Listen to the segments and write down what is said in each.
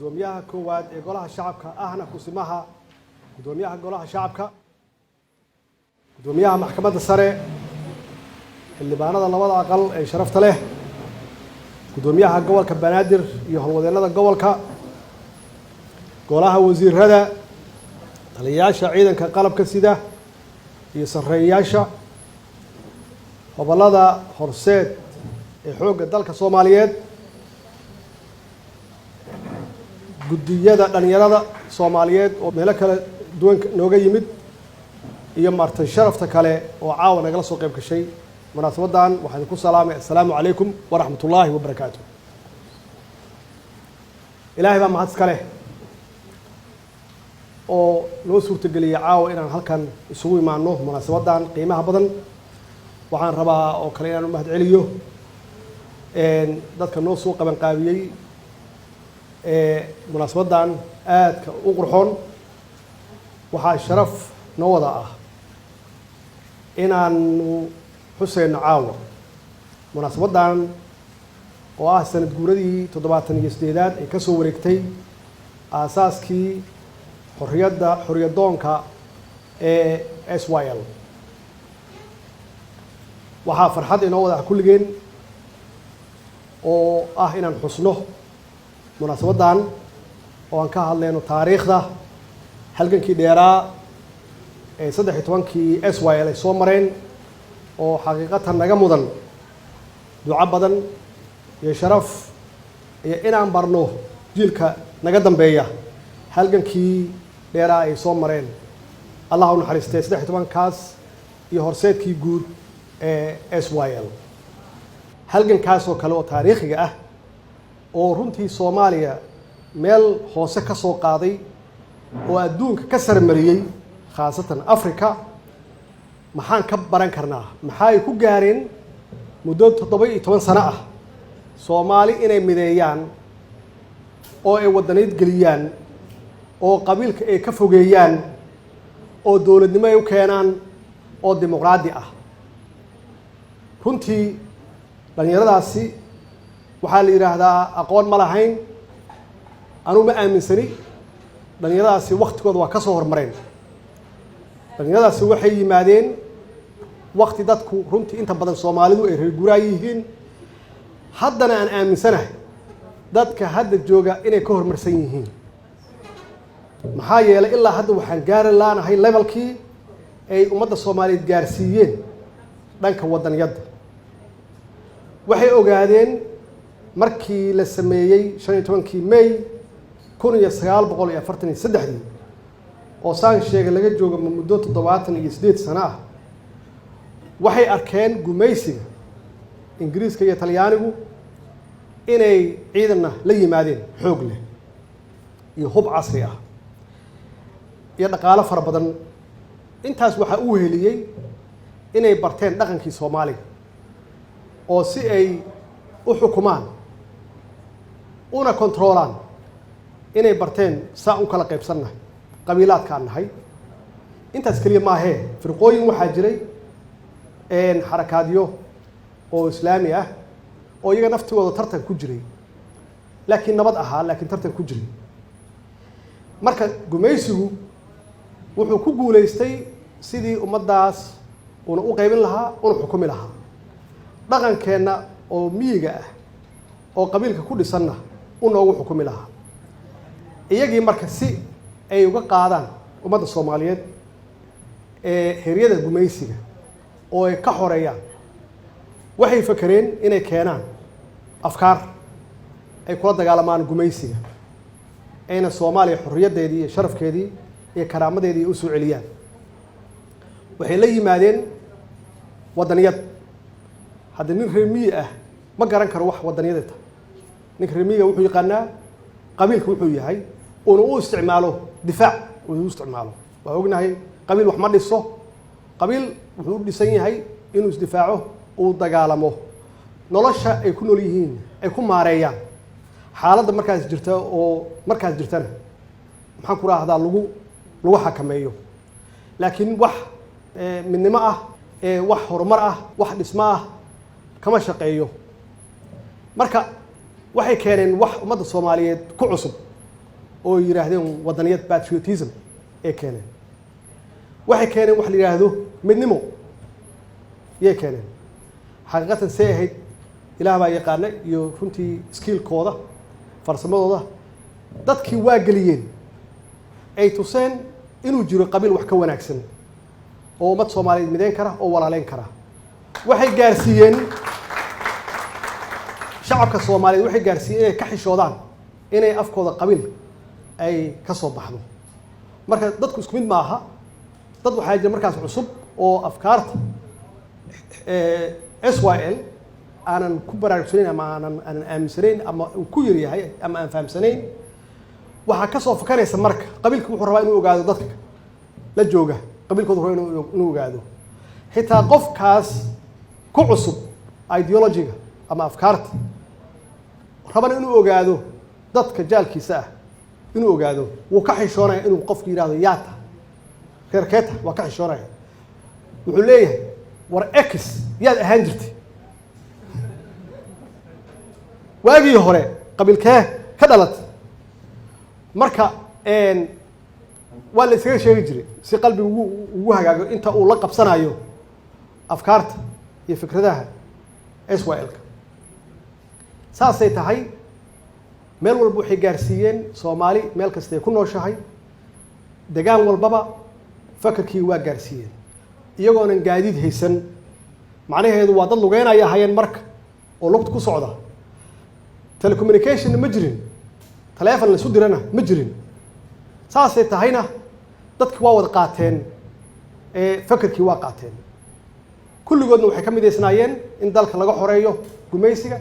Guddoomiyaha koowaad ee Golaha Shacabka, ahna kusimaha guddoomiyaha Golaha Shacabka, guddoomiyaha Maxkamadda Sare, xildhibaanada labada aqal ee sharafta leh, guddoomiyaha gobolka Banaadir iyo howlwadeennada gobolka, golaha wasiirada, taliyayaasha ciidanka qalabka sida iyo sarreeyayaasha gobollada Horseed ee Xoogga Dalka Soomaaliyeed, guddiyada dhalinyarada Soomaaliyeed oo meelo kala duwan nooga yimid, iyo marti sharafta kale oo caawa nagala soo qayb gashay munaasabaddan, waxaan idinku salaamay: assalaamu calaykum waraxmat ullaahi wabarakaatu. Ilaahay baa mahad iska leh oo noo suurtageliyey caawa inaan halkan isugu imaano munaasabaddan qiimaha badan. Waxaan rabaa oo kale inaan u mahad celiyo dadka noo soo qabanqaabiyey ee munaasabaddan aadka u qurxoon. Waxaa sharaf noo wada ah inaanu xuseyno caawa munaasabaddan oo ah sanad guuradii 78aad ee ka soo wareegtay aasaaskii xorriyadda, xorriyadoonka ee SYL. Waxaa farxad inoo wada ah kulligeen oo ah inaan xusno munaasabaddan oo aan ka hadlayno taariikhda halgankii dheeraa ee 13kii SYL ay soo mareen, oo xaqiiqatan naga mudan duco badan iyo sharaf iyo inaan barno jiilka naga dambeeya halgankii dheeraa ay soo mareen, Allah u naxariistay, 13kaas iyo horseedkii guud ee SYL. Halgankaas oo kale oo taariikhiga ah oo runtii Soomaaliya meel hoose ka soo qaaday oo adduunka ka sarmariyey, khaasatan Africa, maxaan ka baran karnaa? Maxaa ay ku gaareen muddo 17 sano ah Soomaali inay mideeyaan oo ay wadaniyd geliyaan oo qabiilka ay ka fogeeyaan oo dowladnimo ay u keenaan oo dimuqraadi ah? Runtii dhallinyaradaasi waxaa la yidhaahdaa aqoon ma lahayn. Anugu ma aaminsani. Dhallinyaradaasi waktigooda waa ka soo hormareen. Dhallinyaradaasi waxay yimaadeen wakti dadku runtii inta badan Soomaalidu ay reer guuraa yihiin. Haddana aan aaminsanahay dadka hadda jooga inay ka horumarsan yihiin, maxaa yeelay ilaa hadda waxaan gaari laanahay levelkii ay ummadda Soomaaliyeed gaarsiiyeen dhanka wadaniyadda. Waxay ogaadeen markii la sameeyey 15kii May 1943dii, oo saan sheegay laga joogo muddo 78 sano ah, waxay arkeen gumaysiga Ingiriiska iyo Talyaanigu inay ciidanna la yimaadeen xoog leh iyo hub casri ah iyo dhaqaalo fara badan. Intaas waxaa u weheliyey inay barteen dhaqankii Soomaaliga oo si ay u xukumaan una kontroolaan inay barteen saa u kala qaybsannahay, qabiilaadkaan nahay. Intaas keliya maahee, firqooyin waxaa jiray, xarakaadyo oo Islaami ah oo iyaga naftigooda tartan ku jiray, laakiin nabad ahaa, laakiin tartan ku jiray. Marka gumaysigu wuxuu ku guulaystay sidii ummaddaas una u qaybin lahaa una xukumi lahaa, dhaqankeenna oo miyiga ah oo qabiilka ku dhisanna u noogu xukumi lahaa. Iyagii marka si ay uga qaadaan ummadda Soomaaliyeed ee heryada gumaysiga oo ay ka xoreeyaan, waxay fakereen inay keenaan afkaar ay kula dagaalamaan gumaysiga, ayna Soomaaliya xorriyaddeedii iyo sharafkeedii iyo karaamadeedii u soo celiyaan. Waxay la yimaadeen waddaniyad. Hadda nin reer miyi ah ma garan karo wax waddaniyada tahay. Ninka reer miyiga wuxuu yaqaanaa qabiilka wuxuu yahay, uuna u isticmaalo difaac uuna u isticmaalo. Waa ognahay, qabiil wax ma dhiso. Qabiil wuxuu u dhisan yahay inuu isdifaaco, uu dagaalamo, nolosha ay ku nool yihiin ay ku maareeyaan, xaaladda markaas jirta oo markaas jirtana, maxaan ku rahdaa, lagu xakameeyo. Laakiin wax midnimo ah, wax horumar ah, wax dhismo ah kama shaqeeyo. Marka waxay keeneen wax ummadda Soomaaliyeed ku cusub. Oo yidhaahdeen wadaniyad, patriotism ay keeneen. Waxay keeneen wax la yidhaahdo midnimo yay keeneen. Xaqiiqatan see ahayd Ilaah baa yaqaana, iyo runtii skill-kooda, farsamadooda dadkii waa geliyeen, ay tuseen inuu jiro qabiil wax ka wanaagsan oo ummad Soomaaliyeed mideyn kara oo walaaleyn kara. Waxay gaarsiiyeen shacabka Soomaaliyeed, waxay gaarsiiyeen inay ka xishoodaan inay afkooda qabiil ay ka soo baxdo. Marka dadku isku mid maaha. Dad waxaa jira markaas cusub oo afkaarta SYL aanan ku baraarugsanayn ama aanan aaminsanayn ama uu ku yar yahay ama aan fahamsanayn. Waxaa ka soo fakanaysa marka qabiilka wuxuu rabaa inuu ogaado dadka la jooga qabiilkooda, raba inuu ogaado. Xitaa qofkaas ku cusub ideology-ga ama afkaarta, rabana inuu ogaado dadka jaalkiisa ah inuu ogaado, wuu ka xishoonaya inuu qofku yidhahdo yaata reerkeeta. Waa ka xishoonaya. Wuxuu leeyahay, "War ex yaad ahaan jirtay waagii hore? Qabiilkee ka dhalatay?" Marka waa la iskaga sheegi jiray si qalbigu ugu hagaago inta uu la qabsanayo afkaarta iyo fikradaha SYL-ka. Saasay tahay, meel walba waxay gaarsiiyeen Soomaali, meel kastay ku nooshahay, degaan walbaba fakarkii waa gaarsiiyeen, iyagoonan gaadiid haysan. Macnaheedu waa dad lugeynaya ahayeen marka oo lugta ku socda. Telecommunication-na ma jirin, taleefon la isu dirana ma jirin. Saasay tahayna dadki waa wada qaateen, fakarkii waa qaateen. Kulligoodna waxay ka midaysnaayeen in dalka laga xoreeyo gumaysiga,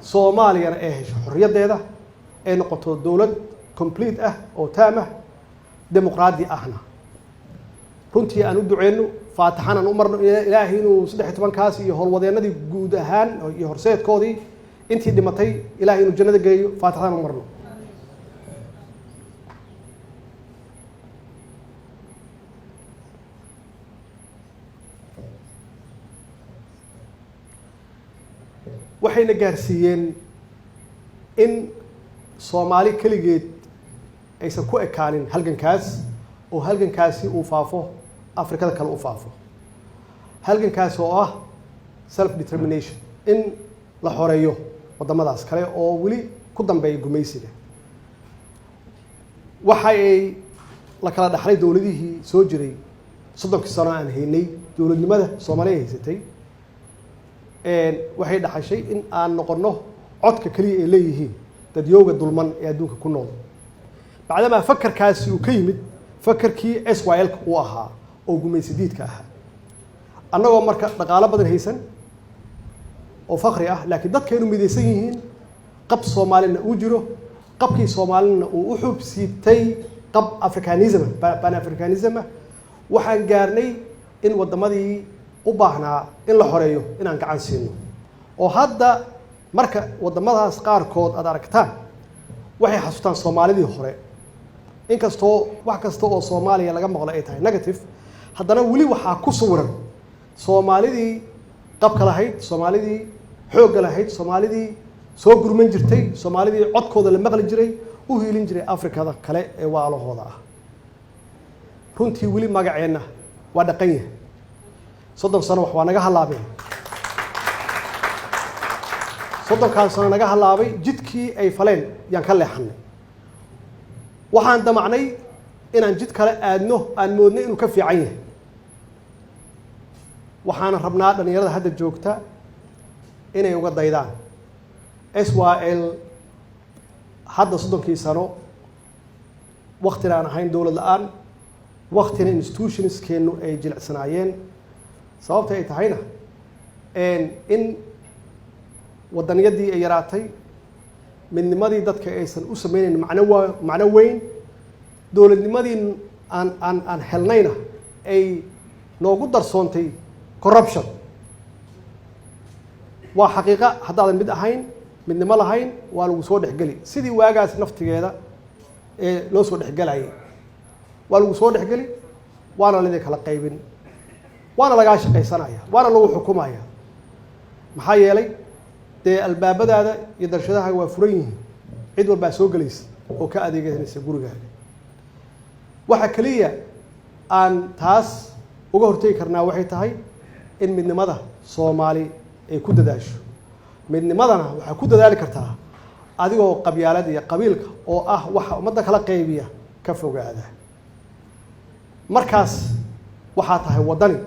Soomaaliyana ay hesho xorriyaddeeda, ay noqoto dowlad complete ah oo taam ah, dimuqraadi ahna. Runtii aan u duceyno, faatixan aan u marno Ilaahay inuu 13-kaas iyo howlwadeennadii guud ahaan iyo horseedkoodii, intii dhimatay, Ilahay inuu jannada geeyo. Faatixadan u marno. Waxayna gaarsiiyeen in Soomaali keligeed aysan ku ekaanin halgankaas, oo halgankaasi uu faafo, Afrikada kale u faafo, halgankaas oo ah self determination, in la xoreeyo waddamadaas kale oo weli ku dambeeya gumaysiga. Waxa ay la kala dhaxlay dowladihii soo jiray 30-kii sano aan haynay dowladnimada Soomaaliya haysatay, waxay dhaxashay in aan noqonno codka keliya ay leeyihiin dadyooga dulman ee adduunka ku nool, bacdamaa fakarkaasi uu ka yimid fakarkii SYL uu ahaa oo gumaysi diidka ahaa. Annagoo marka dhaqaalo badan haysan oo fakri ah, laakiin dadkaynu midaysan yihiin, qab Soomaalina uu jiro, qabkii Soomaalina uu u xub siibtay qab Africanism, Pan Africanism, waxaan gaarnay in waddamadii u baahnaa in la xoreeyo inaan gacan siino. Oo hadda marka waddamadaas qaarkood aad aragtaan, waxay xasuustaan Soomaalidii hore. Inkastoo wax kasta oo Soomaaliya laga maqlo ay tahay negative, haddana weli waxaa ku sawiran Soomaalidii qabka lahayd, Soomaalidii xoogga lahayd, Soomaalidii soo gurman jirtay, Soomaalidii codkooda la maqli jiray, u hiilin jiray Afrikada kale ee waalahooda ah. Runtii weli magaceenna waa dhaqan yahay. 30 sano wax waa naga hallaabeen. 30-kaan sano naga hallaabay, jidkii ay faleen yaan ka leexanay. Waxaan damacnay inaan jid kale aadno, aan moodnay inuu ka fiican yahay. Waxaana rabnaa dhalinyarada hadda joogta inay uga daydaan SYL. Hadda 30-kii sano, waktina aan ahayn dowlad la-aan, waktina institutions-keennu ay jilicsanaayeen, sababta ay tahayna in wadaniyadii ay yaraatay, midnimadii dadka aysan u sameynayn macno, waa macno weyn, dowladnimadii aan helnayna ay noogu darsoontay corruption. Waa xaqiiqa, haddaadan mid ahayn, midnimo lahayn, waa lagu soo dhexgeli sidii waagaas naftigeeda ee loo soo dhexgelayay. Waa lagu soo dhexgeli, waana laydin kala qaybin, waana lagaa shaqaysanaya, waana lagu xukumaya. Maxaa yeelay dee albaabadaada iyo darshadahaaga waa furan yihiin, cid walbaa soo gelaysa. oo ka adeeganaysa gurigaaga. Waxa keliya aan taas uga hortegi karnaa waxay tahay in midnimada Soomaali ay ku dadaasho. Midnimadana waxaa ku dadaali kartaa adigoo qabyaalada iyo qabiilka, oo ah waxa ummadda kala qaybiya, ka fogaada. Markaas waxaa tahay waddani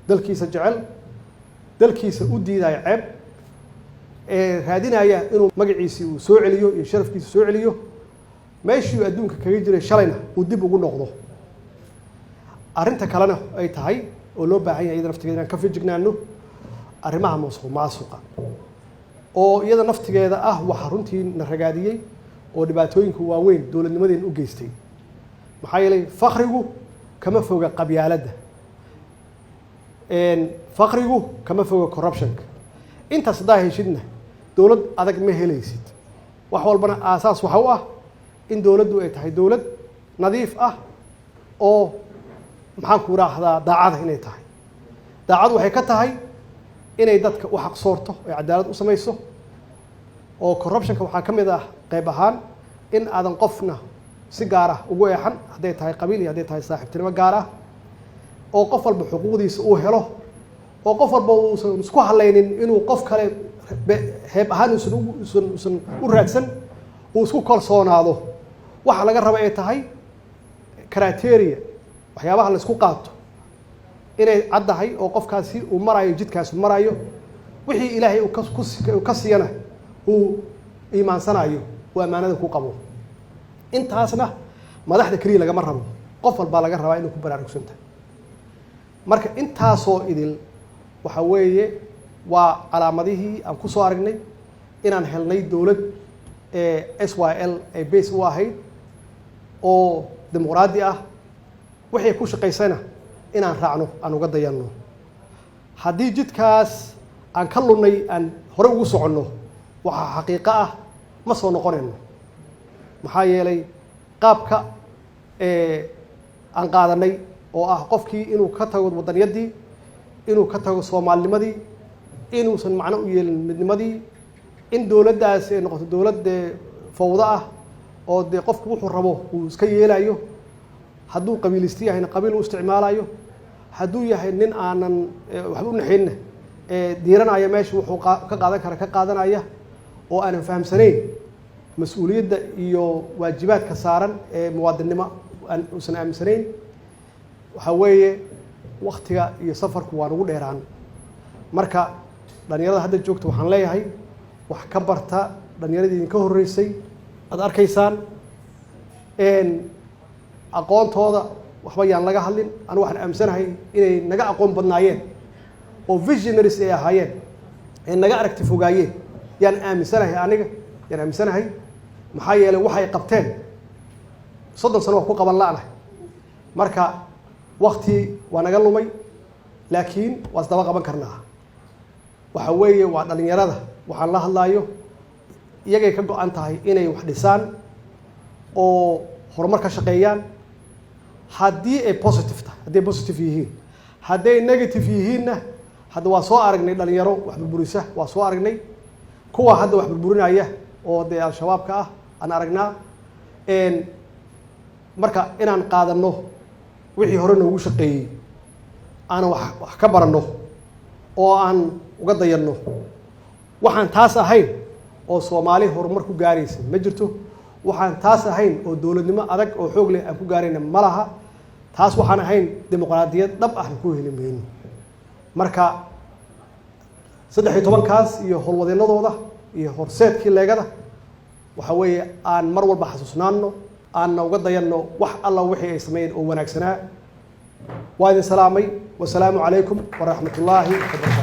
dalkiisa jecel, dalkiisa u diidaya ceeb, ee raadinaya inuu magaciisii uu soo celiyo iyo sharafkiisa soo celiyo, meeshii uu adduunka kaga jiray shalayna uu dib ugu noqdo. Arrinta kalena ay tahay oo loo baahan yahay iyada naftigeeda inaan ka feejignaano arrimaha musuq maasuqa, oo iyada naftigeeda ah waxaa runtii na ragaadiyey oo dhibaatooyinka waaweyn dowladnimadeen u geystay. Maxaa yeelay, fakrigu kama foga qabyaaladda, fakrigu kama foga corruptionka. Intaas haddaa heshidna, dowlad adag ma helaysid. Wax walbana aasaas waxa u ah in dowladdu ay tahay dowlad nadiif ah oo, maxaan ku raahdaa, daacada inay tahay. Daacad waxay ka tahay inay dadka u xaqsoorto, ay cadaalad u samayso. Oo corruptionka waxaa ka mid ah qayb ahaan in aadan qofna si gaar ah ugu eexan, hadday tahay qabiil iyo hadday tahay saaxiibtinimo gaar ah, oo qof walba xuquuqdiisa uu helo, oo qof walba uusan isku halaynin inuu qof kale heeb ahaan uusan u raadsan, uu isku kalsoonaado. Waxa laga raba ay tahay criteria, waxyaabaha la isku qaato inay caddahay, oo qofkaasi uu marayo jidkaasi marayo, wixii Ilaahay uu ka siiyana uu iimaansanayo, uu ammaanada ku qabo. Intaasna madaxda keliya lagama rabo, qof walbaa laga rabaa inuu ku baraarugsantahay. Marka intaasoo idil waxa weeye waa calaamadihii aan ku soo aragnay inaan helnay dowlad SYL ay base u ahayd oo dimuqraadi ah. Wixii ku shaqaysana inaan raacno, aan uga dayanno. Haddii jidkaas aan ka lunnay aan hore ugu soconno, waxaa xaqiiqo ah ma soo noqonayno. Maxaa yeelay, qaabka aan qaadanay oo ah qofkii inuu ka tago wadanyaddii, inuu ka tago soomaalinimadii, inuusan macno u yeelin midnimadii, in dowladdaasi ay noqoto dowlad dee fawdo ah, oo dee qofku wuxuu rabo uu iska yeelayo, hadduu qabiilisti yahayna qabiil u isticmaalayo, hadduu yahay nin aanan waxba u naxaynna diiranaya, meesha wuxuu ka qaadan kara ka qaadanaya, oo aanan fahamsanayn mas-uuliyadda iyo waajibaadka saaran ee muwaadinnimo aan uusan aaminsanayn, waxaa weeye waktiga iyo safarku waa nagu dheeraan. Marka dhalinyarada hadda joogta waxaan leeyahay, wax ka barta dhalinyaradii idinka horreysay. Aad arkaysaan aqoontooda, waxba yaan laga hadlin. Anigu waxaan aaminsanahay inay naga aqoon badnaayeen oo visionaries ay ahaayeen, ay naga aragti fogaayeen yaan aaminsanahay aniga, yaan aaminsanahay. Maxaa yeelay, waxay qabteen 30 sano wax ku qaban la'nahay. Marka wakti waa naga lumay, laakiin waa isdaba qaban karnaa. Waxa weeye waa dhalinyarada waxaan la hadlaayo, iyagay ka go-an tahay inay wax dhisaan oo horumar ka shaqeeyaan, haddii ay positive tahay, hadday positive yihiin. Hadday negative yihiinna, hadda waa soo aragnay dhalinyaro wax burburisa, waa soo aragnay kuwa hadda wax burburinaya oo dee Al-Shabaabka ah aan aragnaa. Marka inaan qaadano wixii hore noogu shaqeeyey, aanan wax ka baranno oo aan uga dayanno. Waxaan taas ahayn oo Soomaali horumar ku gaaraysa ma jirto. Waxaan taas ahayn oo dowladnimo adag oo xoog leh aan ku gaarayna ma laha. Taas waxaan ahayn dimuqraadiyad dhab ahna ku heli mayno. Marka 13-kaas iyo howlwadeennadooda iyo horseedkii Leegada waxa weeye aan mar walba xasuusnaano, aanna uga dayanno wax alla wixii ay sameeyeen oo wanaagsanaa. Waa idin salaamay. Wasalaamu calaykum waraxmat ullaahi wabarakaatu.